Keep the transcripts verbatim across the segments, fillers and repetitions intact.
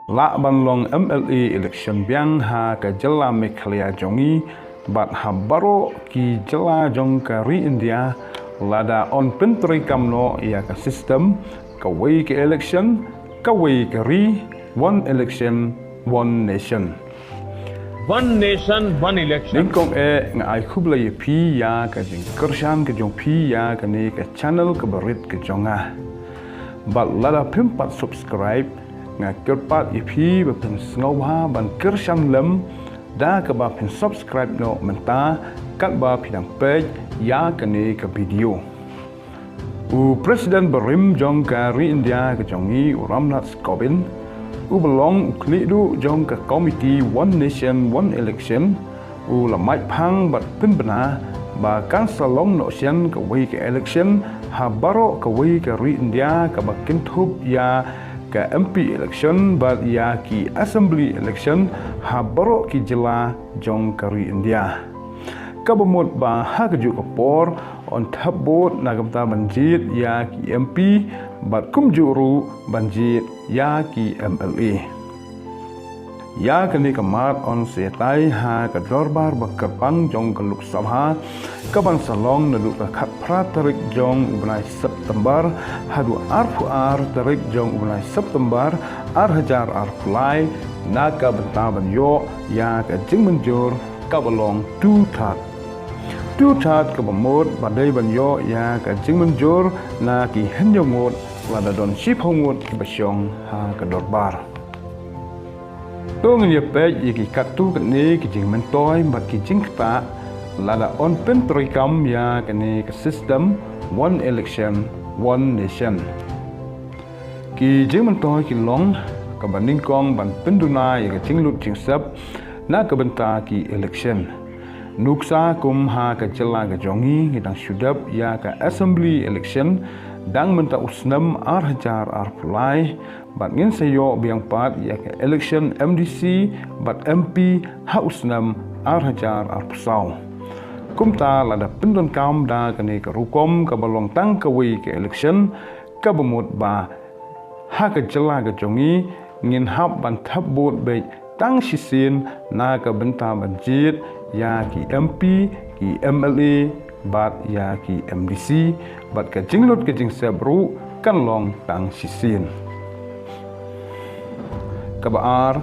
Lah ban long M L A election biang ha ka jylla Meghalaya jong ngi bad ha baroh ki jylla jong ka ri India, lada yn pyntreikam noh ïa ka system, kawei ka election, kawei ka ri, one election, one nation. One nation, one election. Nyngkong eh nga ai khublei ïa phi ïa ka jingkyrshan ka jong phi ïa kane ka channel kaba rit ka jong nga. Bad lada phim pat subscribe, nga kyrpad ïa phi ba phin sngewbha ban kyrshan lem da kaba phin subscribe noh mynta katba phi dang peit ïa kane ka video. U President barim jong ka ri India ka jong ngi, u Ram Nath Kovind, uba long u khlieh duh jong ka komiti One Nation One Election, u la mait phang bad pynbna ba kan sa long noh shen kawei ka election ha baroh kawei ka ri India kaba kynthup ïa ka M P election bad ïa ki assembly election ha baroh ki jylla jong ka ri India. Kaba mut ba ha kajuh ka por yn thep vote na ka bynta ban jied ïa ki M P bad kumjuh ruh ban jied ïa ki M L A. Ïa kane ka mat yn sa ïatai ha ka dorbar ba kyrpang jong ka Lok Sabha, kaban sa long naduh ka khatphra tarik jong u bnai September haduh arphew ar tarik jong u bnai September ar hajar arphew lai, na ka bynta ban ïoh ïa ka jingmynjur kaba long two third. Two third kaba mut ba dei ban ïoh ïa ka jingmynjur na ki hynñiew ngut lada don shiphew ngut kiba shong ha ka dorbar. To ngin ïa peit ïa ki katto katne ki jingmyntoi bad ki jingktah lada yn pyntreikam ïa kane ka system One Election, One Nation. Ki jingmyntoi ki long, kaba nyngkong ban pynduna ïa ka jinglut jingsep na ka bynta ki election. Nuksa kum ha ka jylla ka jong ngi, ngi dang shu dep ïa ka assembly election dang mynta u snem ar hajar arphew lai, bad ngin sa ïoh biang pat ïa ka election M D C bad M P ha u snem ar hajar arphew saw. Kumta lada pyndonkam da kane ka rukom kaba long tang kawei ka election, kaba mut ba ha ka jylla ka jong ngi ngin hap ban thep vote beit tang shisien na ka bynta ban jied ïa ki M P, ki M L A bad ïa ki M D C, bad ka jinglut ka jingsep ruh kan long tang shisien. Kaba ar,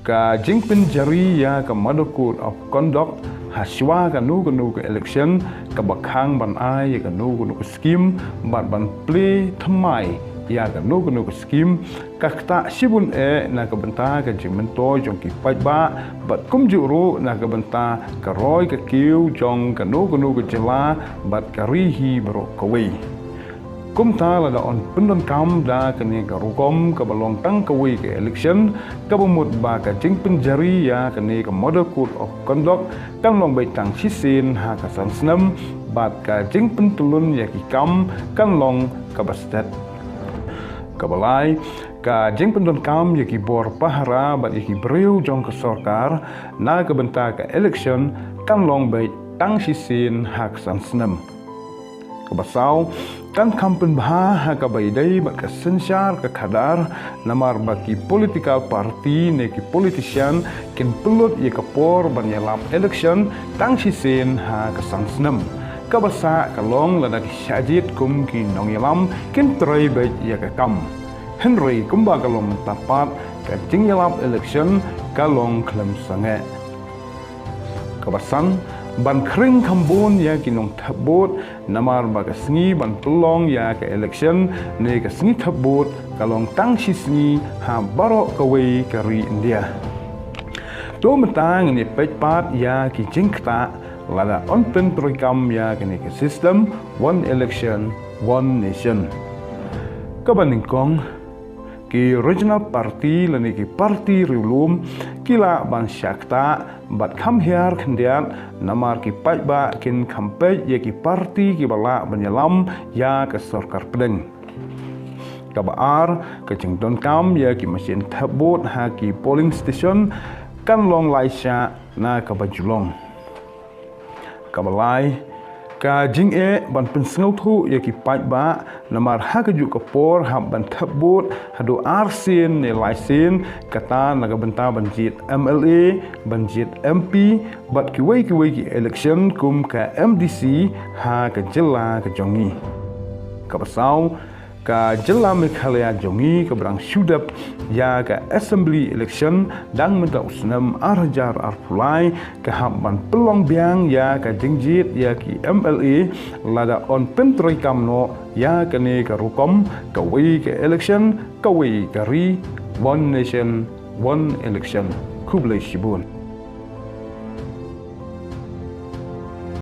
ka jingpynjari ïa ka Model Code of Conduct ha shuwa kano kano ka election, kaba khang ban ai ïa kano kano ka skim bad ban plie thymmai ïa kano kano ka skim, ka ktah shibun eh na ka bynta ka jingmyntoi jong ki paidbah bad kumjuh ruh na ka bynta ka roi ka kiew jong kano kano ka jylla bad ka ri hi baroh kawei. Kumta lada yn pyndonkam da kane ka rukom kaba long tang kawei ka election, kaba mut ba ka jingpynjari ïa kane ka Model Code of Conduct kan long beit tang shisien ha ka san snem, bad ka jingpyntyllun ïa ki kam kan long kaba stet. Kaba lai, ka jingpyndonkam ïa ki bor pahara bad ïa ki briew jong ka sorkar na ka bynta ka election kan long beit tang shisien ha ka san snem. Kaba saw, kan kham pynbha ha kaba ïadei bad ka synshar ka khadar, namar ba ki political party ne ki politician kin pynlut ïa ka por ban ïalap election tang shisien ha ka san snem. Kaba sah ka long lada ki shah jied kum ki nongïalam kin trei beit ïa ka kam. Hynrei kumba ka long mynta pat, ka jingïalap election ka long khlem sangeh. Kaba san, ban khring kham bun ïa ki nongthep vote, namar ba ka sngi ban pynlong ïa ka election ne ka sngi thep vote ka long tang shi sngi ha baroh kawei ka ri India. To mynta ngin ïa peit pat ïa ki jingktah lada yn pyntreikam ïa kane ka system One Election, One Nation. Kaba nyngkong, ki regional party lane ki party riewlum ki lah ban shah ktah bad kham hiar khyndiat, namar ki paidbah kin kham peit ïa ki party kiba lah ban ïalam ïa ka sorkar pdeng. Kaba ar, ka jingdonkam ïa ki mashin thep vote ha ki polling station kan long lai shah na kaba ju long. Kaba lai, Ka jingeh ban pynsngewthuh ïa ki paidbah namar ha kajuh ka por hap ban thep vote haduh ar sien ne lai sien, kata na ka bynta ban jied M L A, ban jied M P bad kiwei kiwei ki election kum ka M D C ha ka jylla ka jong ngi. Kaba saw, ka jylla Meghalaya jong ngi kaba dang shu dep ïa ka assembly election dang mynta u snem ar hajar arphew lai, ka hap ban pynlong biang ïa ka jingjied ïa ki M L A lada yn pyntreikam noh ïa kane ka rukom, kawei ka election kawei ka ri, one nation one election. Khublei shibun.